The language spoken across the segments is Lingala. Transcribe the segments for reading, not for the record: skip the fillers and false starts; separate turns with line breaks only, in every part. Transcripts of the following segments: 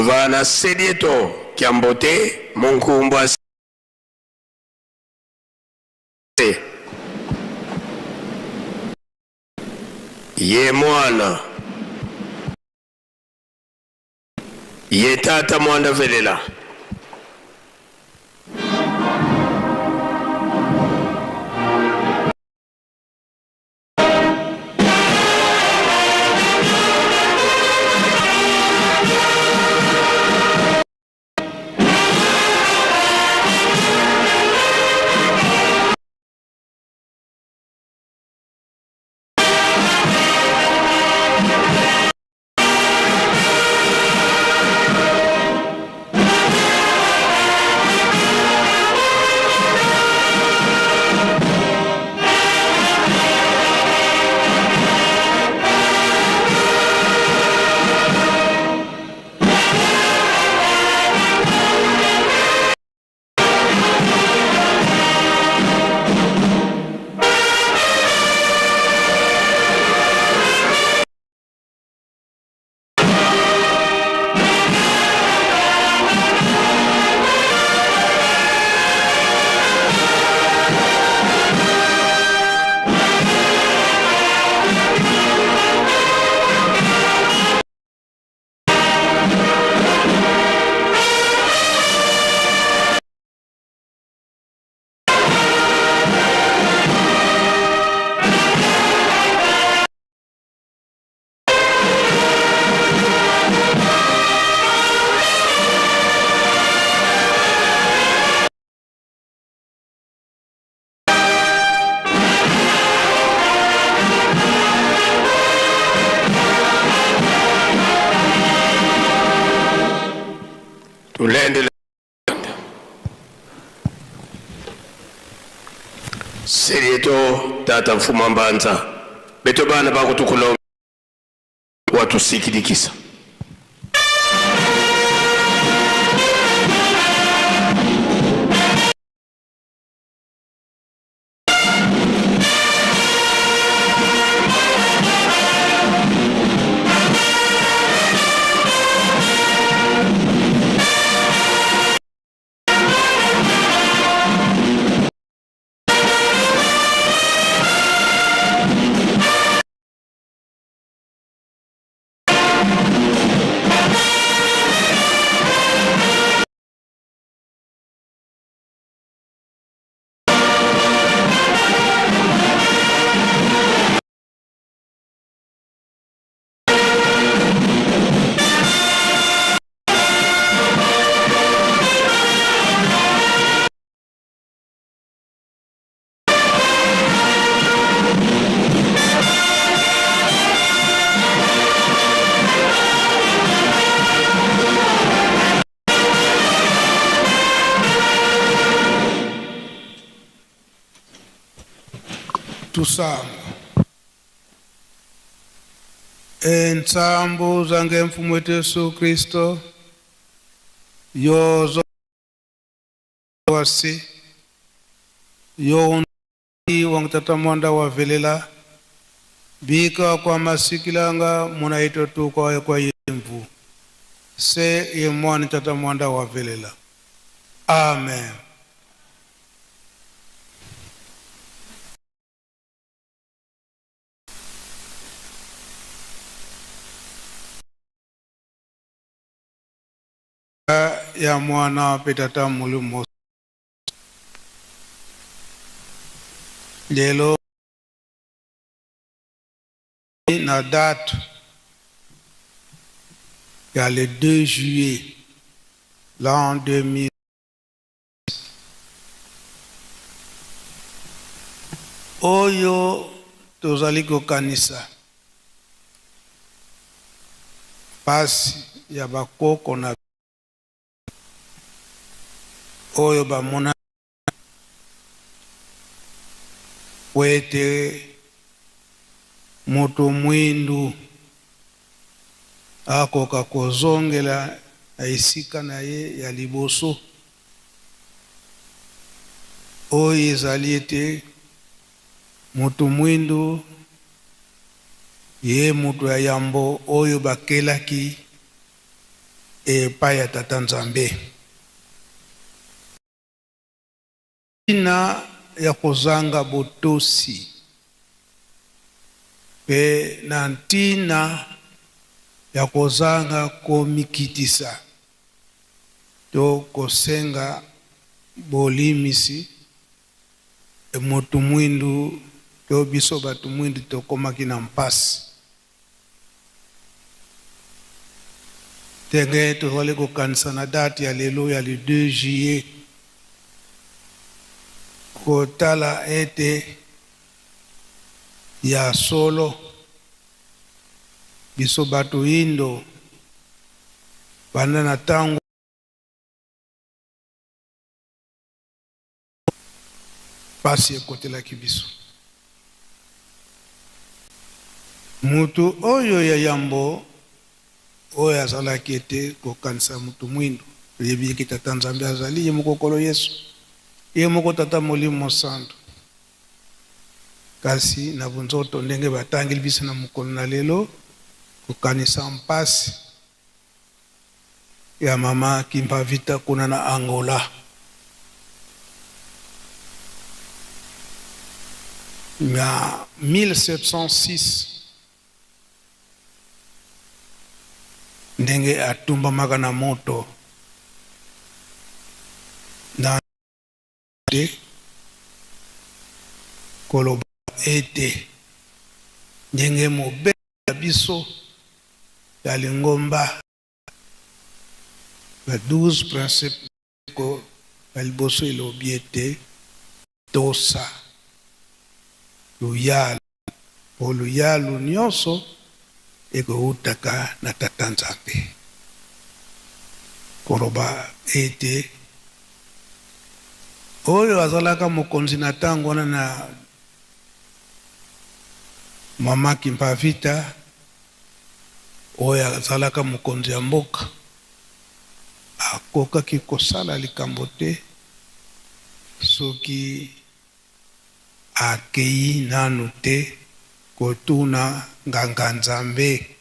Bana Selieto Kiambote Munkumbwa Se ye mwana ye tata mwanda velela. Tulende Selieto tata mfuma mbanza beto bana bakutukulomba watusikilikisa.
Tusamba. Entsambu zange mfumu wetu Yesu Kristo yozo wasi yo wang tata mwanda wa velela bika kwa masikilanga munaito tu kwa kwa yemvu se ye mwani tata mwanda wa velela. Amen. Ya mwana pe tata molimo lelo na date ya le 2 juillet l'an 2000 oyo tozali kokanisa pasi ya bakoko na oyo bamona po ete moto mwindu akoka kozongela na esika na ye ya liboso, oyo ezali ete moto mwindu ye moto ya yambo oyo bakelaki epai ya Tata Nzambe. Ntina ya kozanga botosi mpe na ntina ya kozanga komikitisa to kosenga bolimisi, moto mwindu to biso bato mwindu tokomaki na mpasi. Ndenge tozali kokanisa na date ya lelo ya le 2 juillet, kotala ete ya solo biso bato yindo banda na tango Pasi ekotelaki biso. Mutu oyo ya yambo oyo azalaki ete kokanisa mutu mwindu, toyebi eke Tata Nzambe azali ye moko Nkolo Yesu, ye moko Tata Molimo Mosantu. Kasi na bonzoto ndenge batangeli biso na mokolo na lelo, kokanisa mpasi ya mama Kimpa Vita kuna na Angola. Na 1706 ndenge atumbamaka na moto na te koloba ete ndenge mobeko na biso ya lingomba ba 12 principes ko ya liboso elobi ete tosa luyalu po luyalu nionso ekowutaka na Tata Nzambe. Koloba ete oyo azalaka mokonzi na tango wana na Mama Kimpavita oyo azalaka mokonzi ya mboka akokaki kosala likambo te soki akeyi nanu te kotuna nganga Nzambe.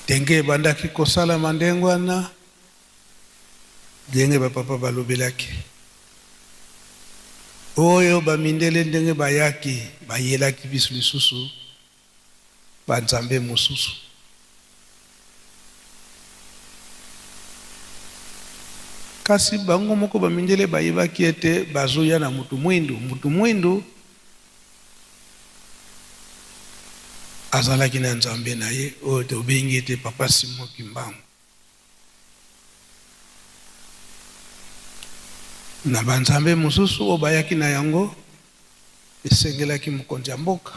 Ndenge ebandaki kosalama ndenge wana, ndenge ba papa balobelaki oyo ba mindele ndenge bayaki bayelaki biso lisusu ba nzambe mosusu. Kasi bango moko ba mindele bayebaki ete bazoya na mutu mwindu, mutu mwindu azalaki na nzambe na ye oyo tobengi ete papa Simon Kimbangu. Na ba nzambe mosusu oyo bayaki na yango, esengelaki mokonzi ya mboka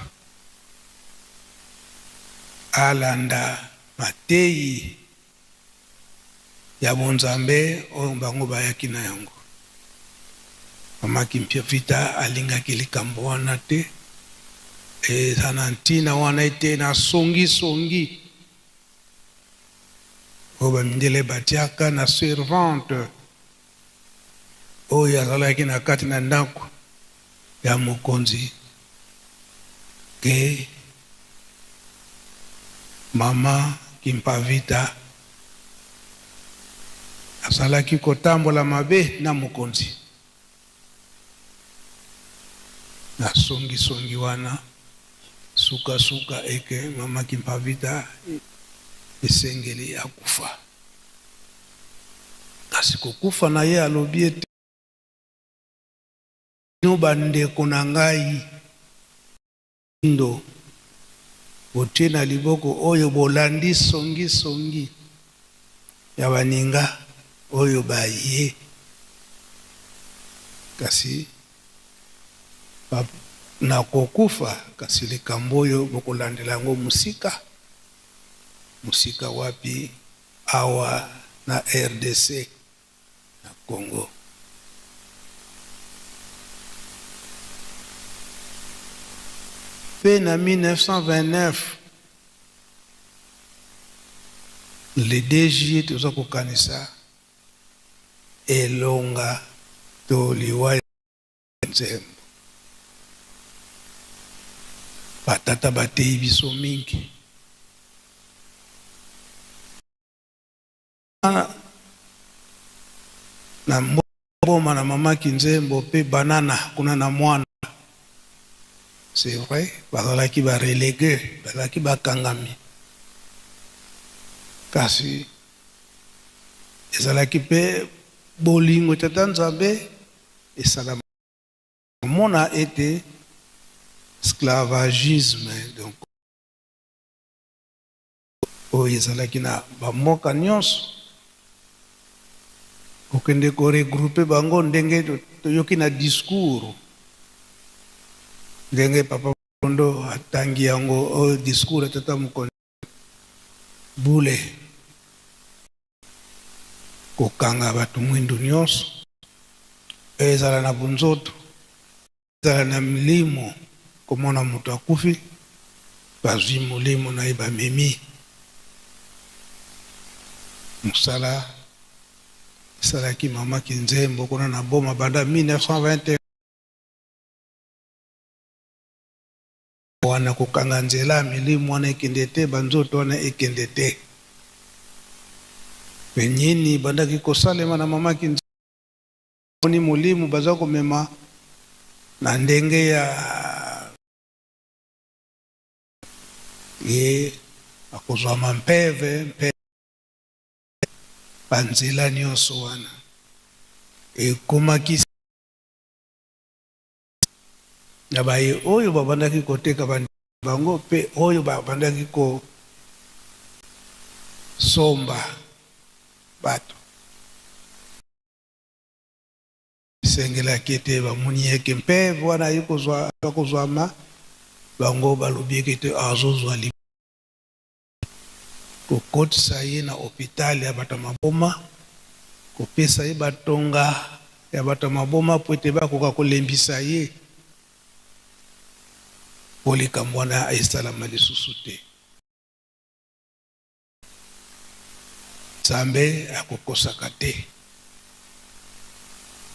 alanda mateyi ya bonzambe oyo bango bayaki na yango. Mama Kimpiavita alingaki likambo wana te. Eza na ntina wana ete na songisongi oyo bamindele batiaka na servante oyo azalaki na kati na ndako ya mokonzi ke mama Kimpavita azalaki kotambola mabe na mokonzi. Na songisongi wana, sukasuka eke mama Kimpavita esengeli akufa. Kasi kokufa na ye alobi ete, Bino bandeko na ngai, Ndo botie na liboko oyo bolandi songi songi ya baninga oyo baye kasi ba nakokufa kasi likambo oyo bokolandela yango mosika mosika wapi awa na rdc na Congo. Mpe na 1929, le 2 juillet, toza kokanisa elonga to liwa ya Nzembo. Batata bateyi biso mingi. Na mboma na mama Kinzembo pe banana kuna na mwana, c'est vrai bazalaki ba relegue, bazalaki bakangami, kasi ezalaki pe bolingo tata Nzambe esalama mona ete esclavagisme donc oyo ezalaki na ba mboka nionso, kokende ko regrouper bango ndenge toyoki na discours ndenge papa Bondo atangi yango, oyo discours ya tata mokonzi bule kokanga bato mwindu nionso ezala na bonzoto Ezala na milimo, komona moto akufi, bazwi molimo na ye bamemi. Mosala esalaki mama Kinzembo kuna na Boma banda 1921 wana kokanga nzela milimo wana ekende te, banzoto wana ekende te. Mpe nini ebandaki kosalema na mama Kinzembo? Boni molimo baza komema na ndenge ya ye akozwama mpeve mpe banzela nyonso wana ekomaki na baye oyo babandaki koteka bango mpe oyo babandaki kosomba bato. Esengelaki ete bamoni eke mpe wana aye kozwa kozwama bango balobi eke te azozwa li kokotisa ye na hopital ya bato ya maboma, kopesa ye batonga ya bato ya maboma mpo ete bakoka kolembisa ye mpo likambo wana esalama lisusu te. Nzambe akokosaka te.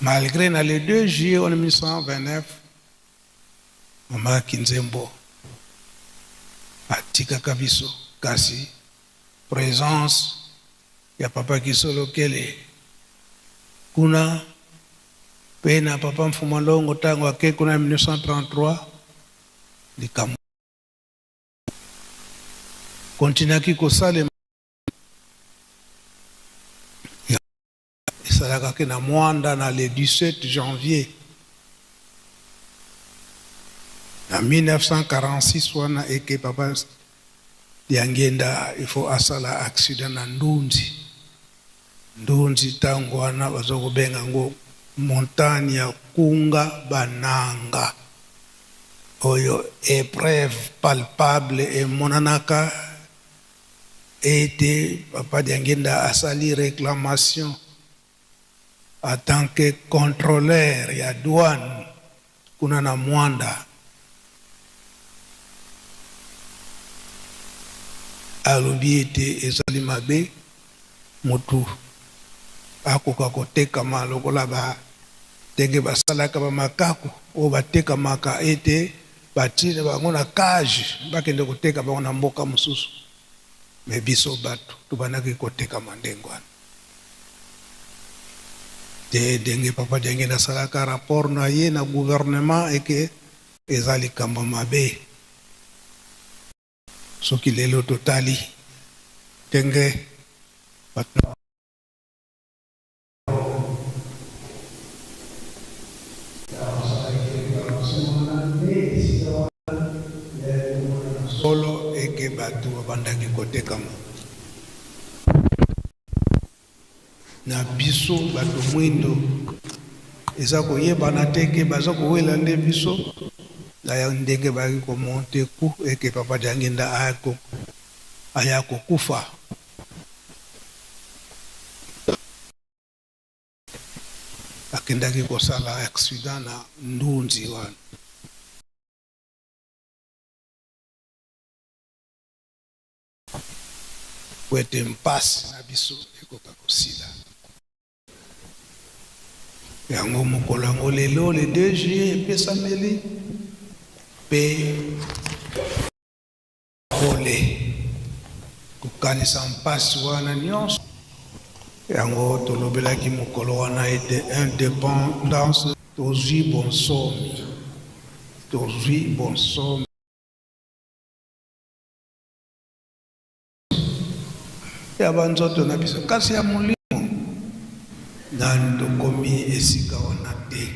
Malgre na le 2 juillet 1929 mama Kinzembo atikaka biso kasi presence ya papa Kisolokele kuna pe na papa Mfuma Longo tango ake kuna 1933 likambo Continuaki kosalema esalaka ke na Mwanda na le 17 janvier na 1946 wana eke papa Diangienda il faut asala accident na Ndunzi. Ndunzi tango wana baza kobenga yango montagne ya Kunga Bananga. Oyo epreuve palpable emonanaka ete Papa Diangienda asali reclamation. En tant que controleur ya douane kuna na Mwanda, alobi ete ezali mabe mutu akoka kotekama lokola ba ndenge basalaka ba makaku oyo batekamaka ete batie bango na cage bakende koteka bango na mboka mosusu. Mais biso batu tobandaki kotekama ndenge wana te. Ndenge Papa Diangienda asalaka rapport na ye na gouvernement eke eza likambo mabe. Soki lelo totali ndenge bato solo eke bato babandaki kotekama na biso bato mwindo, eza koyebana te ke baza kowela nde biso na ndenge bayaki komonter coup eke Papa Diangienda aya kokufa. Akendaki kosala accident na Ndunzi wana. Po ete mpasi na biso ekoka kosila. Yango mokolo yango lelo le 2 juillet epesameli mpe pole kokanisa mpasi wana nyonso. Yango tolobelaki mokolo wana ete indépendance, tozwi bonsomi, tozwi bonsomi ya banzoto na biso, kasi ya molimo nani tokomi esika wana te.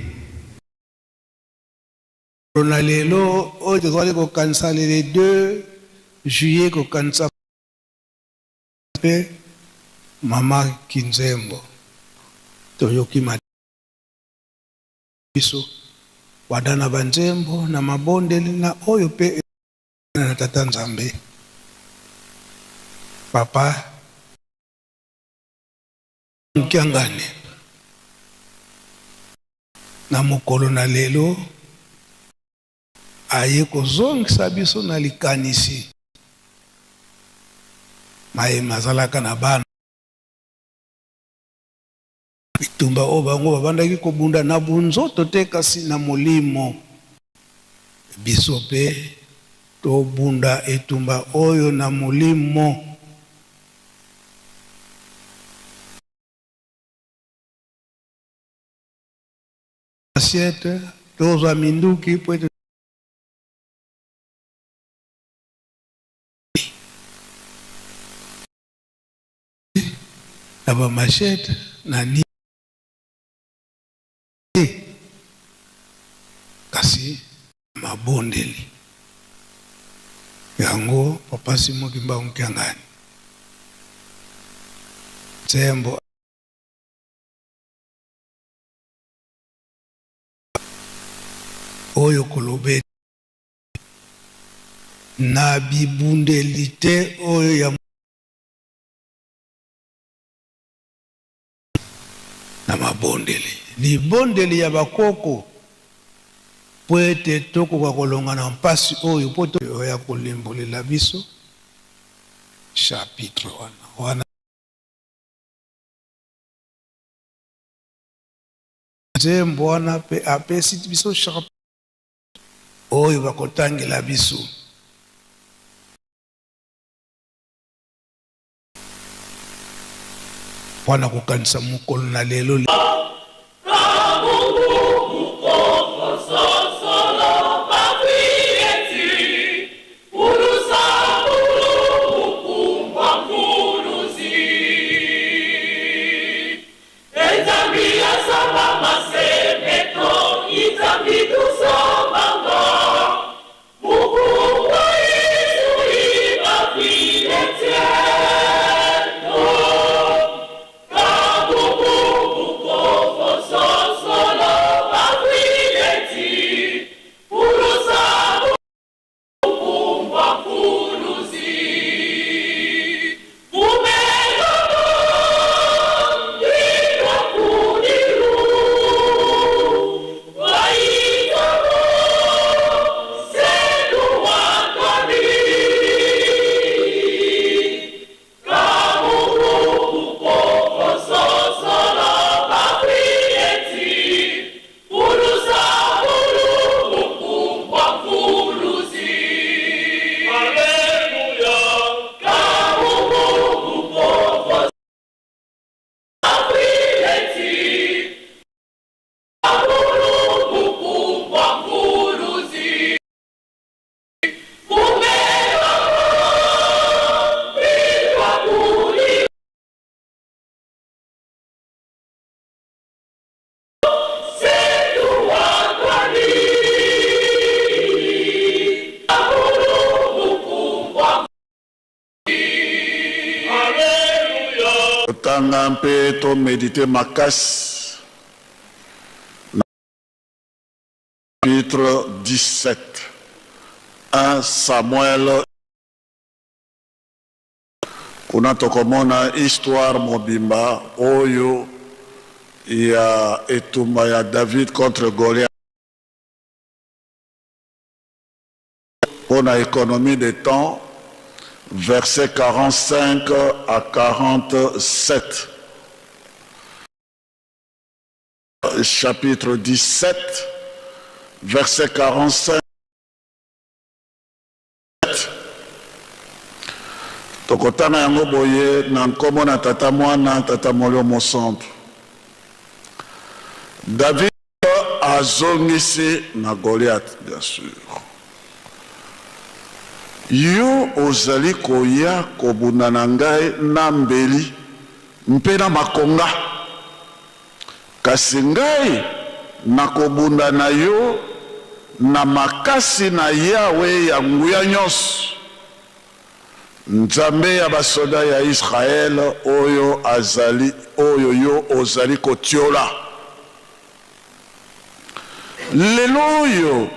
Na lelo oyo tozali kokanisa le 2 juillet, kokanisa mpe Mama Kinzembo, toyoki biso banda na banzembo na mabondeli na oyo mpe na Tata Nzambe Papa Kiangani. Na mokolo na lelo aye kozongisa biso na likanisi mayema azalaka na bana bitumba oyo bango babandaki kobunda na bunzoto te, kasi na molimo. Biso mpe tobunda etumba oyo na molimo. Assiette, tozwa minduki po ete na bamachette na nini, kasi mabondeli. Yango Papa Simon Kimbangu Kiangani nzembo oyo koloba na bibundeli te oyo ya na mabondeli, libondeli ya bakoko, po ete tokoka kolonga na mpasi oyo, po oya kolimbolela biso chapitre wana wana nzembo wana, mpe apesi biso chapitre oyo bakotangela biso mpona kokanisa mokolo na lelo.
Totanga mpe to mediter makasi na chapitre 17, 1 Samuel. Kuna tokomona histoire mobimba oyo ya etumba ya David contre Goliath. Mpo na economie de temps, versets 45 à 47. Chapitre 17, verset 45. Tokotanga yango boye na nkombo na Tata Mwana, Tata Molimo Mosantu. David azongisi na Goliath, bien sûr. Yo ozali koya kobunda na ngai na mbeli mpe na makonga, kasi ngai nakobunda na yo na makasi na Yawe ya nguya nyonso, Nzambe ya basoda ya Israele oyo azali, oyo yo ozali kotiola. Lelo oyo,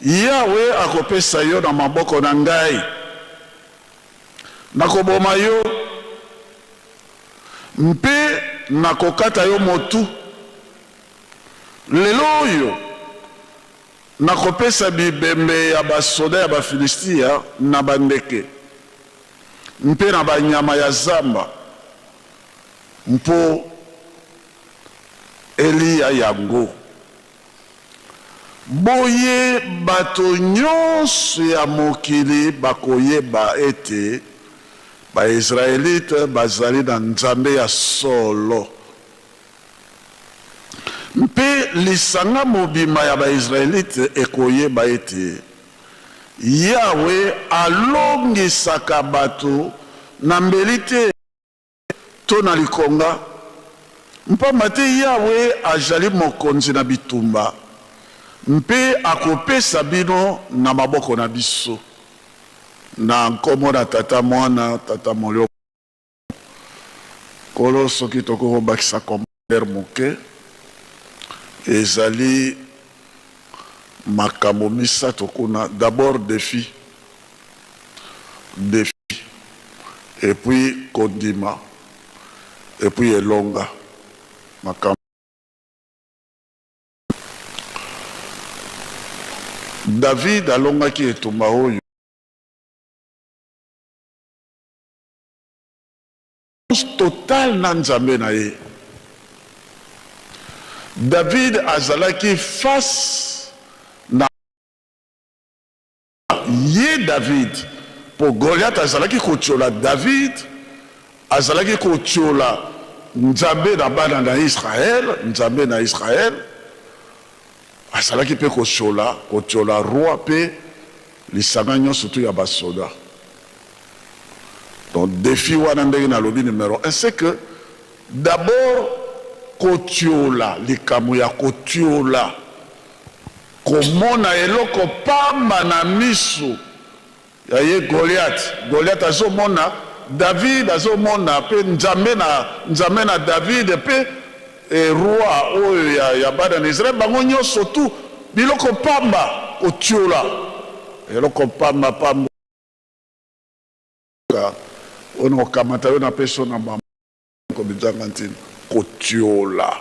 Yawe akopesa yo na maboko na ngai. Nakoboma yo mpe nakokata yo motu. Lelo oyo, nakopesa bibembe ya basoda ya Bafilistia na bandeke mpe na banyama ya zamba, mpo eliya yango. Boye bato nyonso ya mokili bakoyeba ete Ba-Israelite bazali na Nzambe ya solo, mpe lisanga mobimba ya Ba-Israelite ekoyeba ete Yawe alongisaka bato na mbeli te to na likonga, mpamba te Yawe ajali mokonzi na bitumba, mpe akopesa bino na maboko na biso. Na nkombo na Tata, Mwana, Tata Molimo. Nkolo, soki tokoki kobakisa commentaire moke, ezali makambo misato kuna. D'abord defi, defi, et puis kondima, et puis elonga. Makambo David alongaki etumba oyo. Total na Nzambe na ye. David azalaki face na ye David, po Goliath azalaki kotiola David, azalaki kotiola Nzambe na bana na Israël, Nzambe na Israël, azalaki pe kotiola, kotiola roi pe lisanga nyonso tout ya basoda. Donc defi wana ndenge nalobi numero un c'est que d'abord kotiola likambo ya kotiola komona eloko pamba na misu ya ye Goliath. Goliath azomona David, azomona pe Nzambe na Nzambe na David pe e roi oyo ya, ya bana na Israël, bango nyonso tout biloko pamba, kotiola eloko pamba pamba. Oyo nakokamata yo napesi yo na maboko bizanga ntina. Kotiola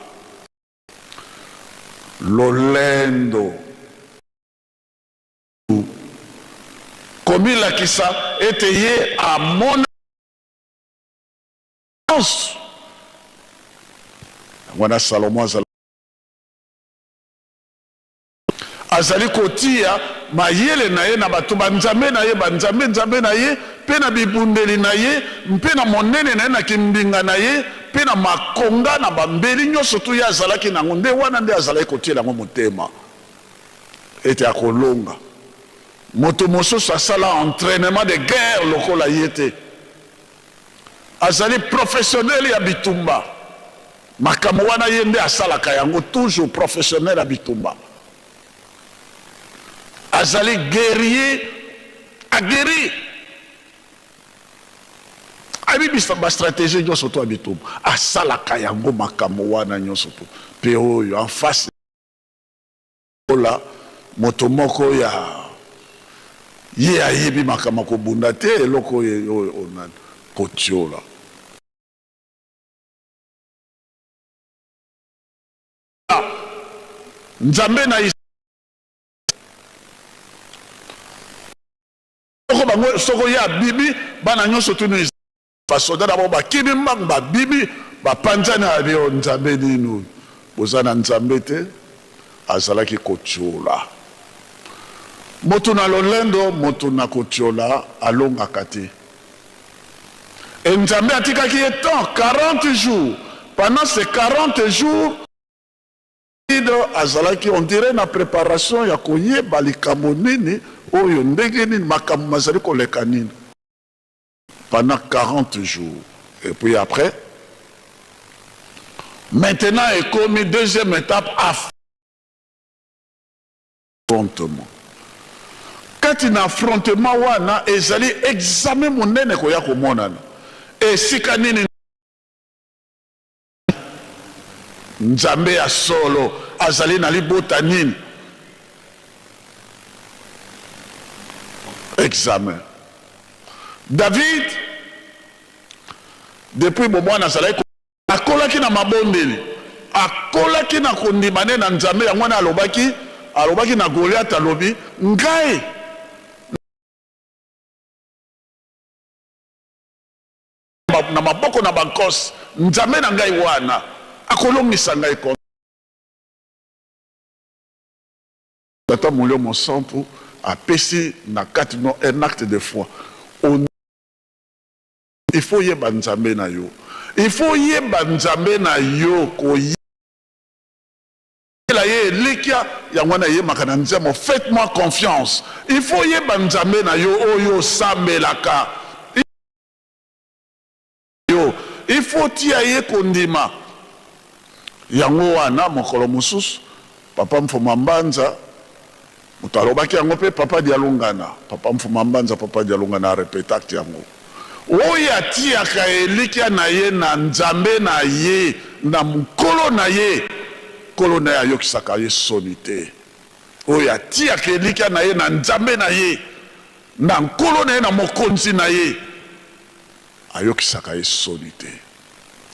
lolendo, komilakisa ete ye amona nyonso. Yango wana Salomo azala Azali kotia mayele na ye na bato banzambe na ye, banzambe-nzambe na ye, mpe na bibundeli na ye, mpe na monene na ye, na kimbinga na ye, mpe na makonga, na bambeli nyonso tu ye azalaki na yango. Nde wana nde azalaki kotiela yango motema ete akolonga. Moto mosusu asala entrainement de guerre lokola ye te. Azali professionnel ya bitumba. Makambo wana ye nde asalaka yango toujours, professionnel ya bitumba. Azali guerrier aguerri. Ayebi ba strategie nyonso to ya bitumba. Asalaka yango makambo wana nyonso to. Pe oyo en face lokola moto moko ya ye ayebi makambo ya kobunda te, eloko oyo oyo nani kotiola. Nzambe na Soko bango soko ye abibi bana nyonso tunu basoda na bango bakimi mbangu babibi bapanzani abi o nzambe nini oyo boza na nzambe te azalaki kotiola moto na lolendo moto na kotiola alongaka te e nzambe atikaki ye temps 40 jours pendant ces 40 jours David azalaki on dirait na preparation ya koyeba likambo nini oyo ndenge nini makambo mazali koleka nini pendant 40 jours et puis après maintenant ekomi deuxième étape affrontement kati na affrontement wana ezali examen monene koya komonana esika nini Nzambe ya solo azali na libota nini? Examen. David depuis bomwana azalaki akolaki na mabondeli, akolaki na kondima ne na Nzambe. Yango wana alobaki alobaki na Goliath, alobi ngai na maboko na bankosi, Nzambe na ngai wana akolongisa ngai contre. Tata Molimo Mosantu apesi na kati no un acte de foi. Il faut oyeba Nzambe na yo. Il faut oyeba Nzambe na yo koyela ye elikya yango wana eyemaka na nzembo faites moi confiance. Il faut oyeba Nzambe na yo oyo osambelaka. Yo il faut otia ye kondima yango wana mokolo mosusu papa Mfuma Mbanza moto alobaki yango pe papa Dialungana papa Mfuma Mbanza papa Dialungana a repetakt yango oyo atiaka elikya na ye na Nzambe na ye na Nkolo na ye Nkolo na ye ayokisaka ye soni te oyo atiaka elikya na ye na Nzambe na ye na Nkolo na ye na Mokonzi na ye Ayokisaka ye soni te,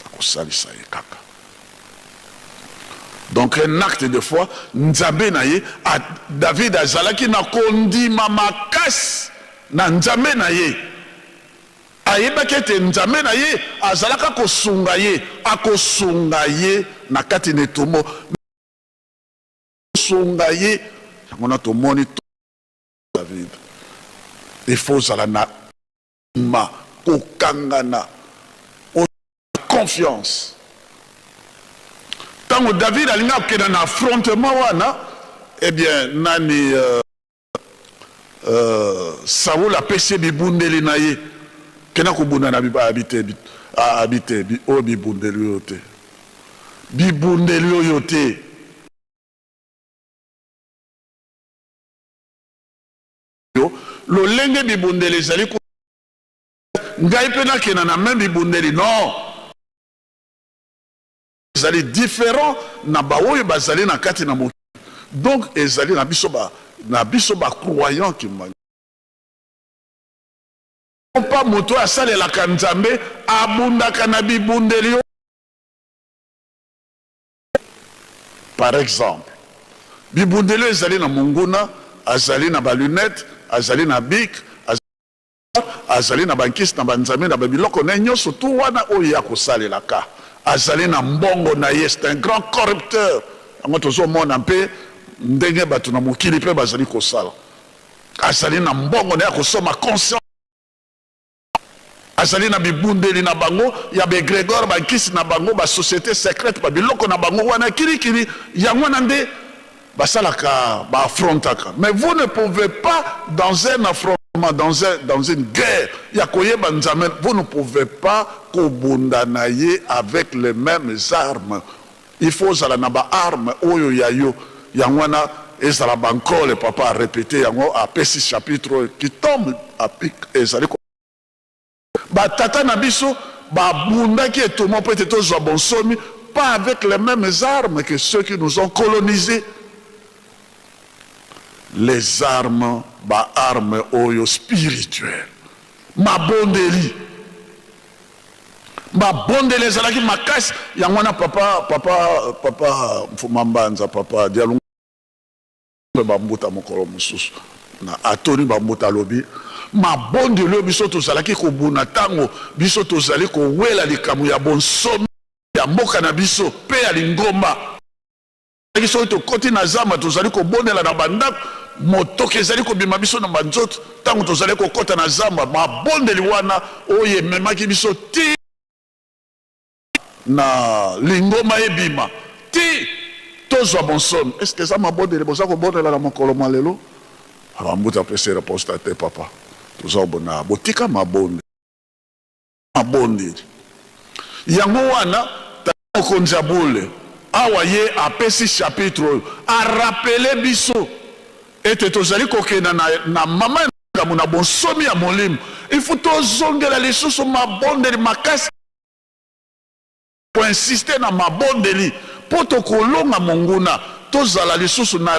akosalisa ye kaka. Donc un acte de foi, Nzambe na ye, David azalaki na kondima makasi na Nzambe na ye. Ayebaki ete Nzambe na ye azalaka kosunga ye, akosunga ye na kati na etumbu, sunga ye. Yango na tomoni David, il faut ozala na Ma kokangana o confiance. Tango David alingi akenda na affrontement wana, eh bien nani euh, euh, Saul apesi ye bibundeli na ye, kenda kobunda na abite abite oyo bibundeli oyo te, bibundeli oyo te. Yo lolenge bibundeli ezali ko ngai pe nakenda na meme bibundeli non ezali different na baoyo bazali na kati na mokili donc ezali na biso ba na biso ba croyant kimbangu pa moto oyo asalelaka Nzambe abundaka na bibundeli Par exemple, bibundeli oyo ezali na monguna, azali na ba lunettes, azali na bic, azali na ba nkisi na ba nzambe na ba biloko na ye nionso tout wana oyo ye akosalelaka. Azali na mbongo na ye, c'est un grand corrupteur. Yango tozomona mpe ndenge bato na mokili mpe bazali kosala. Azali na mbongo na ye akosomba conscience. Azali na bibundeli na bango ya ba egregore, ba nkisi na bango, ba societes secretes, ba biloko na bango wana kili kili, yango wana nde basalaka, ba affrontaka. Mais vous ne pouvez pas dans un affrontement, dans un, dans une guerre ya koyeba Nzambe, vous ne pouvez pas kobunda na ye avec les memes armes. Il faut ozala na ba armes oyo ya yo. Yango wana ezala bankole, papa a repeter yango, apesi chapitre oyo qui tombe à pic, ezali ko. Batata na biso babundaki etumba mpo ete tozwa bonsomi, pas avec les mêmes armes que ceux qui nous ont colonisés. Les armes, ba armes oyo spirituelles. Mabondeli. Mabondeli ezalaki makasi. Yango wana papa, papa, papa Mfuma Mbanza, papa Dialunga bambuta mokolo mosusu na atoni bambuta alobi mabondeli oyo biso tozalaki kobuna ntango biso tozali kowela likambo ya bonsomi ya mboka na biso mpe ya lingomba. Soki tokoti na zamba, tozali kobondela na bandako, motoki ezali kobima biso na banzoto ntango tozali kokota na zamba. Mabondeli wana oyo ememaki biso ti na lingomba ebima, ti tozwa bonsomi. Est-ce que eza mabondeli boza kobondela na mokolo mwa lelo? Bambuta apesi réponse te, papa, toza kobondela. Botika mabondeli. Mabondeli yango wana. Tata mokonzi ya bule awa ye apesi chapitre oyo, arappeler biso ete tozali kokenda na mama likambo na bonsomi ya molimo. Il faut tozongela lisusu mabondeli makasi, koinsister na mabondeli mpo tokolonga monguna, tozala lisusu na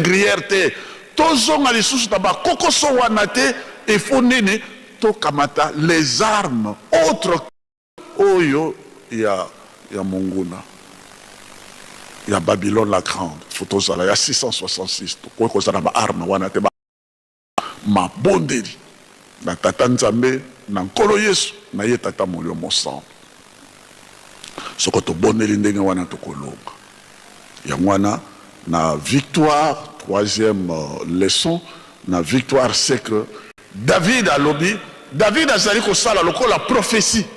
gruyère te, tozonga lisusu na bakokoso wana te. Il faut nini? Tokamata les armes autres oyo ya monguna ya Babylone la Grande. Faut tozala ya 666, tokoki kozala na baarme wana te. Mabondeli na Tata Nzambe, na Nkolo Yesu, na ye Tata Molimo Mosantu. Soko tobondeli ndenge wana, tokolonga. Yango wana na victoire, troisième leçon na victoire, c'est que David alobi, David azali kosala lokola prophétie.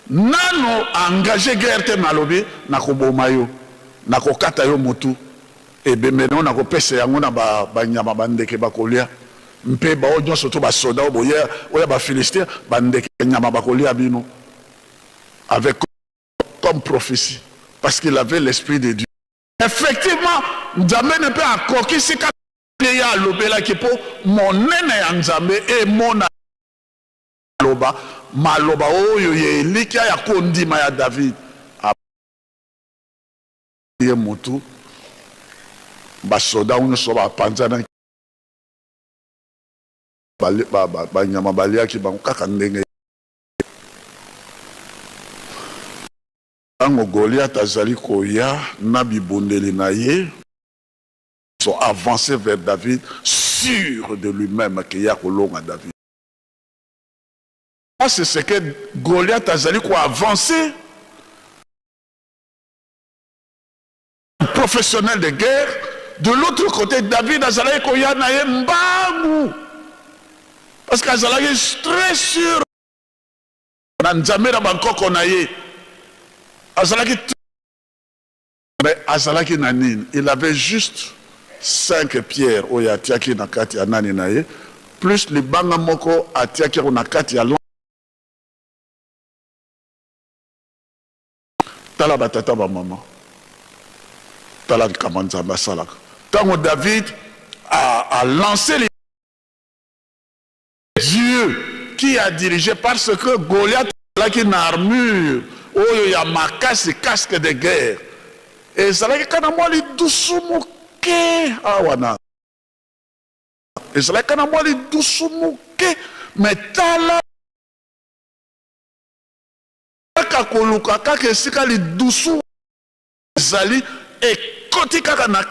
Nano engagé guerre te, me alobi: nakoboma yo, nakokata yo motu, ebembe na yo nakopesa yango na banyama, bandeke bakolia, mpe bao nyonso to basoda oyo boya oyo ya Bafilistin, bandeke, nyama bakolia bino. Avec comme prophétie, parce qu'il avait l'esprit de Dieu. Effectivement, Nzambe ne mpe akokisi kaka ye alobelaki, mpo monene ya Nzambe emona maloba, maloba oyo ya elikya ya kondima ya David. Ye motu, basoda nyonso bapanzanaki, banyama baliaki bango kaka ndenge. Ntango Goliath azali koya na bibundeli na ye, sont avancés vers David, sûr de lui-même ke ye akolonga David. C'est ce que Goliath azali koavancer, professionnel de guerre. De l'autre côté, David azalaki koya na ye mbangu, parce que azalaki très sûr na Nzambe na bankoko na ye. Azalaki, mais azalaki na nini? Il avait juste cinq pierres oyo atiaki na kati ya nani na ye, plus libanga moko atiaki yango na kati ya. Tala batata, bamama, tala likambo Nzambe asalaka. Ntango David a lancé, Dieu qui a dirigé, parce que Goliath azalaki na armure oyo ya makasi, casque de guerre, ezalaki kaka na mwa lidusu moke awa na, ezalaki kaka na mwa lidusu moke. Mais tala kaka koluka kaka esika lidusu ezali, ekoti kaka na,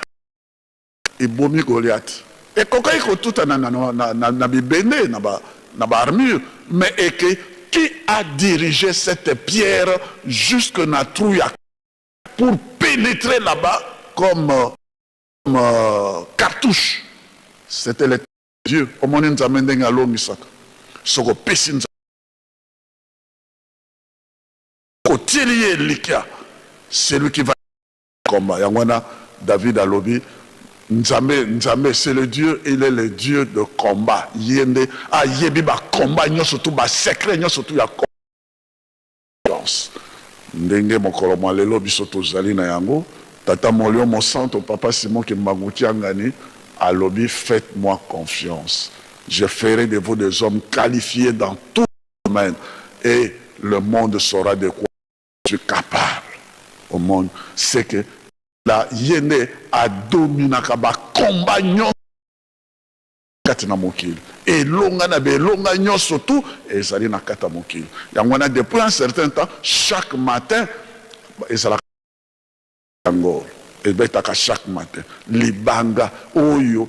ebomi Goliath. Ekokaki kotuta na bibende, na baarmure, mais eke, qui a dirigé cette pierre jusque na trou ya pour pénétrer là-bas comme cartouche? C'était le Dieu. Omoni Nzambe ndenge alongisaka. Soki opesi Nzambe, kotieli ye elikya, celui qui va combat. Yango wana David alobi: Nzambe, Nzambe, c'est le Dieu, il est le Dieu de combat. Ye nde ayebi bacombat nyonso, tu basecret nyonso tu ya confiance. Ndenge mokolo mwa lelo biso tozali na yango, Tata Molimo Mosanto, Papa Simon Kimbangu Kiangani. Alobi faites moi confiance je ferai de vous des hommes qualifies dans tout domaine et le monde saura de quoi je suis capable au monde c'est que la ye nde a dominaka ba combat nyonso kati na mokili elonga na belonga nyonso tout ezali na kati ya mokili yango wana depuis un certain temps chaque matin ezalaka Yango ebetaka chaque matin libanga oyo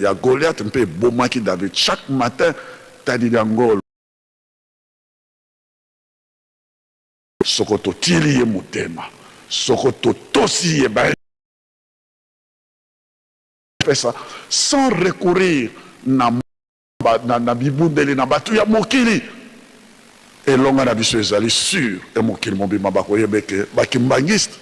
ya Goliath mpe ebomaki David chaque matin tadi yango soko totili ye motema soko totosi ye ba pesa sans recourir na Na bibundeli na bato ya mokili. Elonga na biso ezali sur et mokili mobimba bakoyeba eke ba kimbanguiste,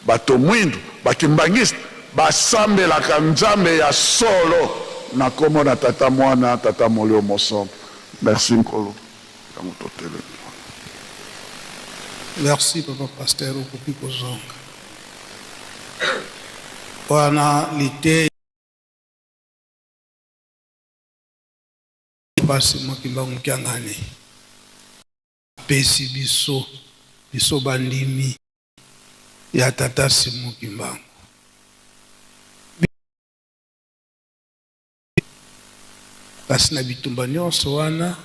bato mwindu, ba kimbanguiste basambelaka Nzambe ya solo na kombo na Tata Mwana, Tata Molio Mosantu. Merci Nkolo. Yango totelemi wana.
Merci papa pasteur okoki kozonga wana liteya. Papa Simon Kimbangu Kiangani apesi biso, biso bandimi ya tata Simon Kimbangu. Kasi na bitumba nyonso wana,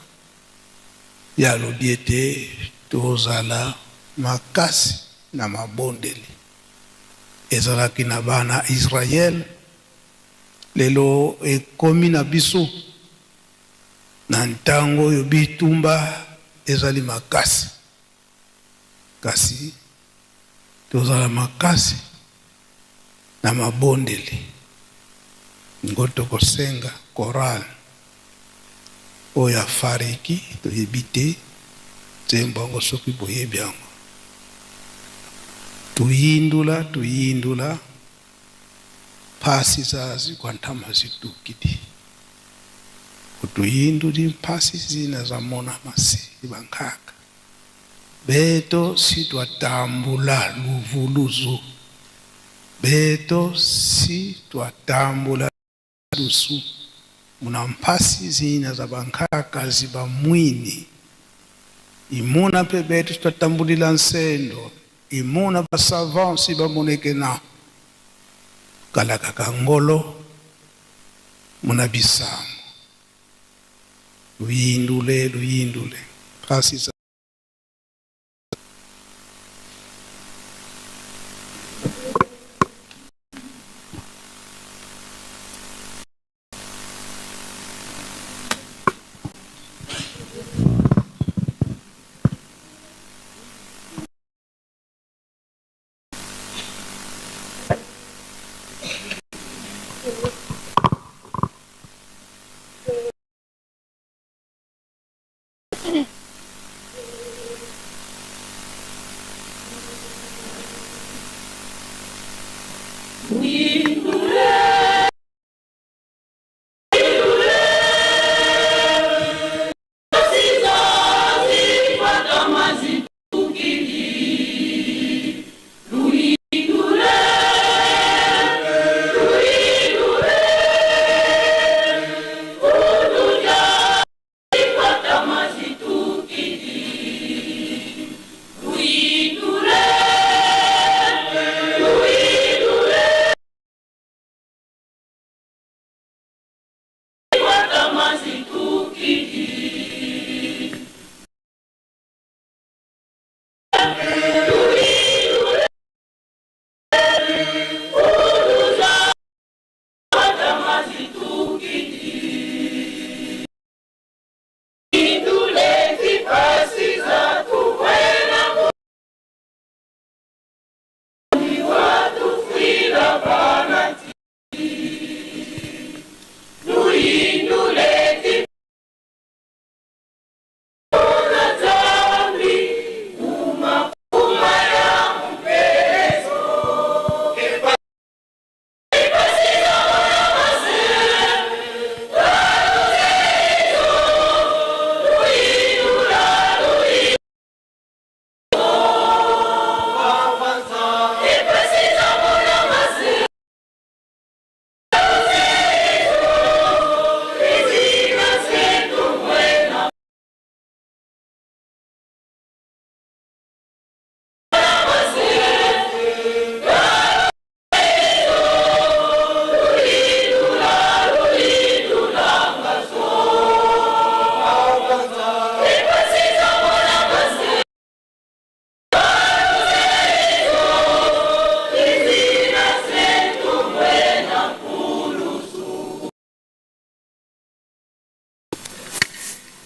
ye alobi ete tozala makasi na mabondeli. Ezalaki na bana Israël. Lelo ekomi na biso na ntango oyo bitumba ezali makasi, kasi tozala makasi na mabondeli. Ngo tokosenga chorale oyo ya Fariki, toyebi te nzembo yango soki boyebi yango. Tuyindula, tuyindula. Mphasi zazi kwa nthama zitukidi kutuyinduli mphasi zina za mona masili bankhaka beto si twatambula luvuluzu beto si twatambula lusu muna mphasi zina za bankhaka ziba mwini imuna mpe beto twatambulila nsendo Imona ba savants si bamoneke na kalaka ka ngolo muna bisango luyindule luyindule pasi za.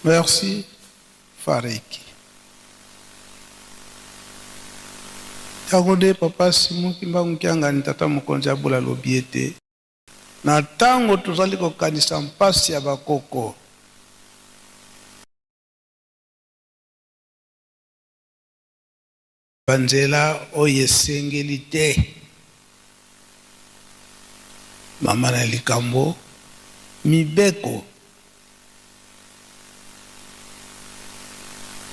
Merci Fariki. Yango nde papa Simon Kimbangu Kiangani tata mokonzi ya bola alobi ete na ntango tozali kokanisa mpasi ya bakoko, Banzela oyo esengeli te. Mama na likambo, mibeko.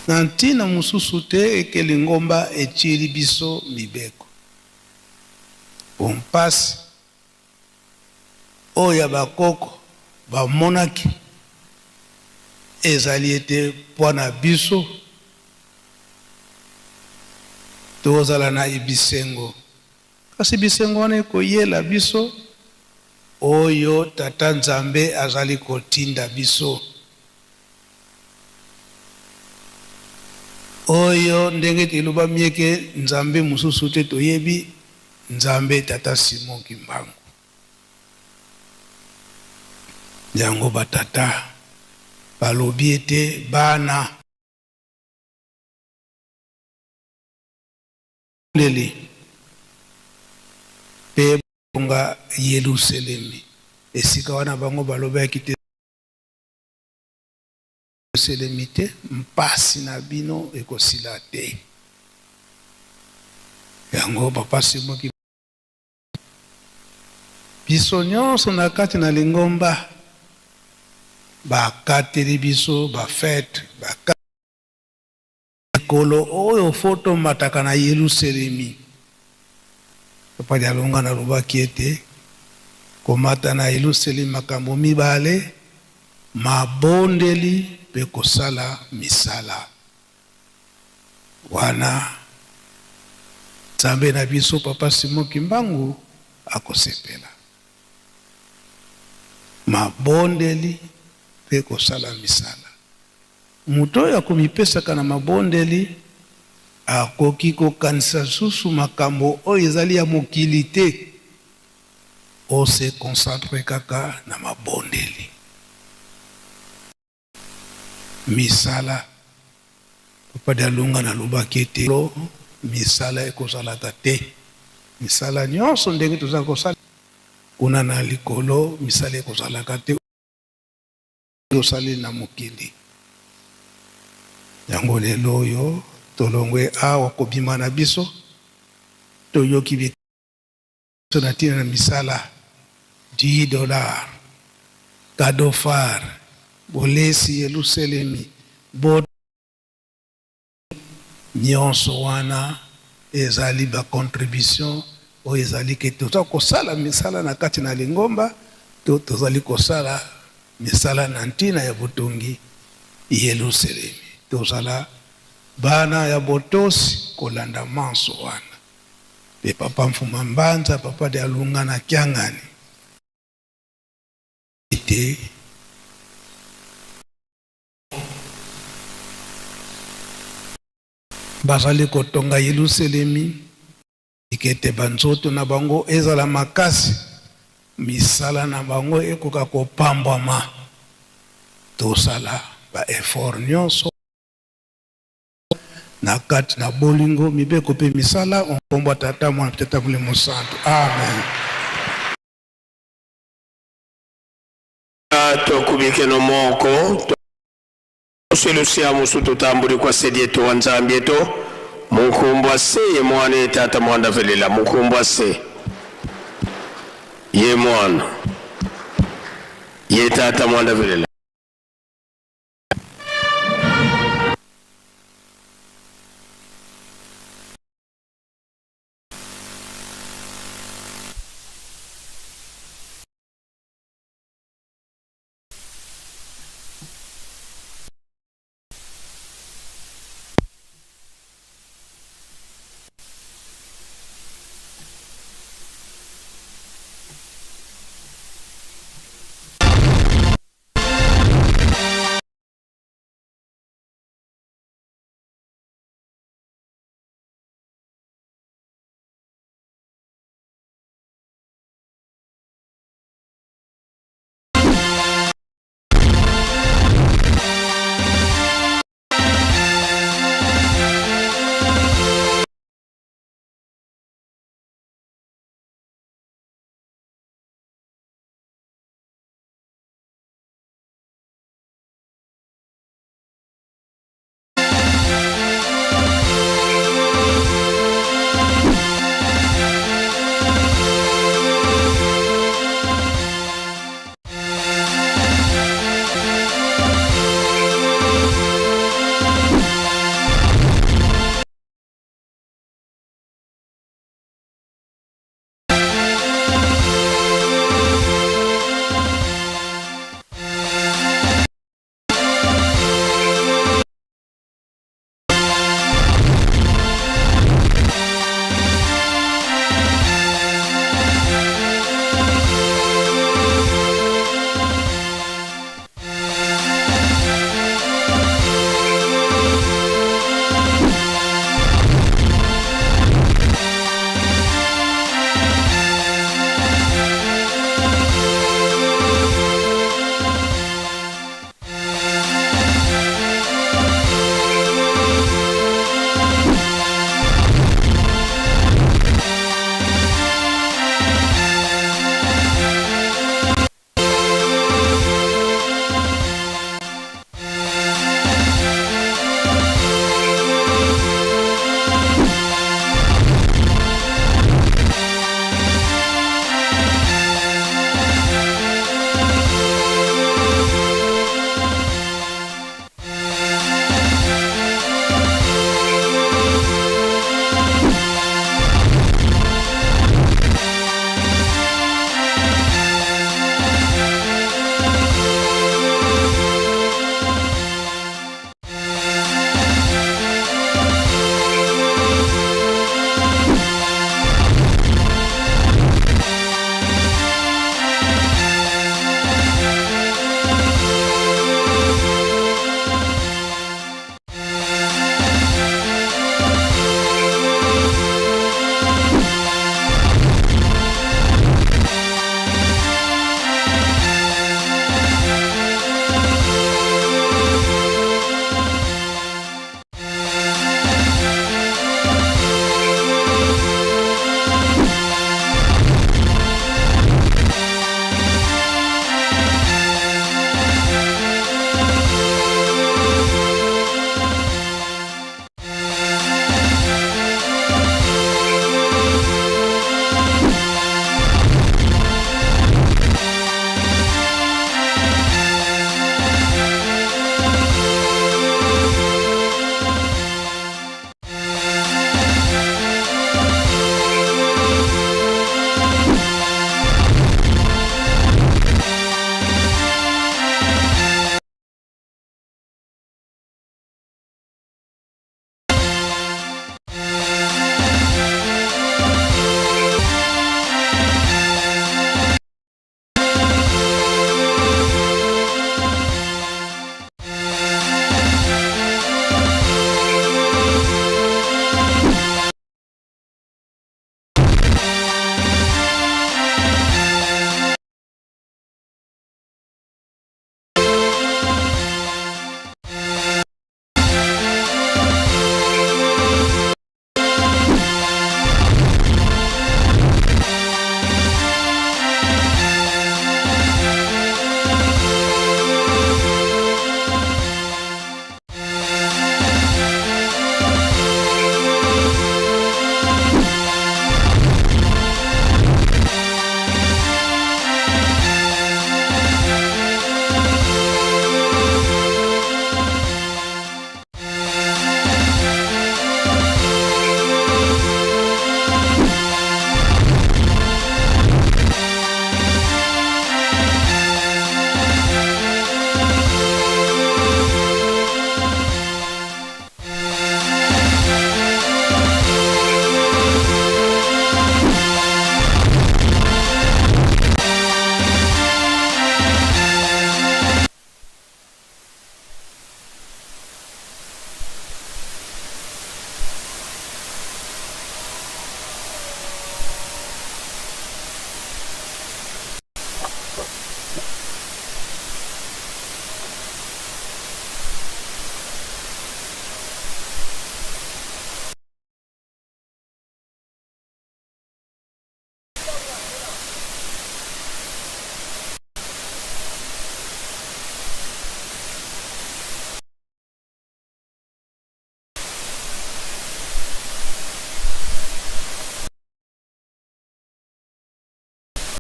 Na ntina mosusu te eke lingomba etieli biso mibeko. Mpo mpasi oyo ya bakoko bamonaki ezali ete mpo na biso tozala na bisengo, kasi bisengo wana ekoyela biso oyo Tata Nzambe azali kotinda biso. Oyo ndenge elobami eke Nzambe mosusu te toyebi, Nzambe Tata Simon Kimbangu. Yango ba tata balobi ete bana. Ndeli pe bonga Yeluselemi, esika wana bango balobaki te Yeluselemi te, mpasi na bino ekosila te. Yango papa Simon Kimbangu. Biso nyonso na kati na lingomba bakateli biso ba fete ba mikolo oyo fo tomataka na Yeluselemi. Papa Dialungana alobaki ete komata na Yeluselemi makambo mibale, mabondeli mpe kosala misala. Wana Nzambe na biso Papa Simon Kimbangu akosepela. Mabondeli mpe kosala misala. Moto oyo akomipesaka na mabondeli akoki kokanisa lisusu makambo oyo ezali ya mokili te. O se concentrer kaka na mabondeli. Misala. Papa Dialungana alobaki ete misala ekozalaka te. Misala nyonso ndenge toza kosala kuna na likolo, misala ekozalaka te. Osali na mokili yango lelo oyo tolongwe awa kobima na biso toyoki biso na ntina na misala 10 dollars cadeau phare bolesi Yeluselemi bo Nionso wana ezali ba contributions oyo ezali ke toza kosala misala na kati na lingomba to tozali kosala misala na ntina ya botongi Yeluselemi. Tozala bana ya botosi kolanda manso wana. Pe Papa Mfuma Mbanza, Papa Dialungana na Kiangani ete. Bazali kotonga Yeluselemi ete banzoto na bango ezala makasi, misala na bango ekoka kopambwama. Tosala ba efforts nyonso na kati na bolingo, mibeko mpe misala, nkombo ya Tata, Mwana mpe Tata Molimo Santu. Amen.
Tokubikeno moko toselusia musu tutambuli kwa sedi eto wa Nzambi eto munkumbwa se ye mwana ye tata mwanda velela munkumbwa se ye mwana ye tata mwanda velela.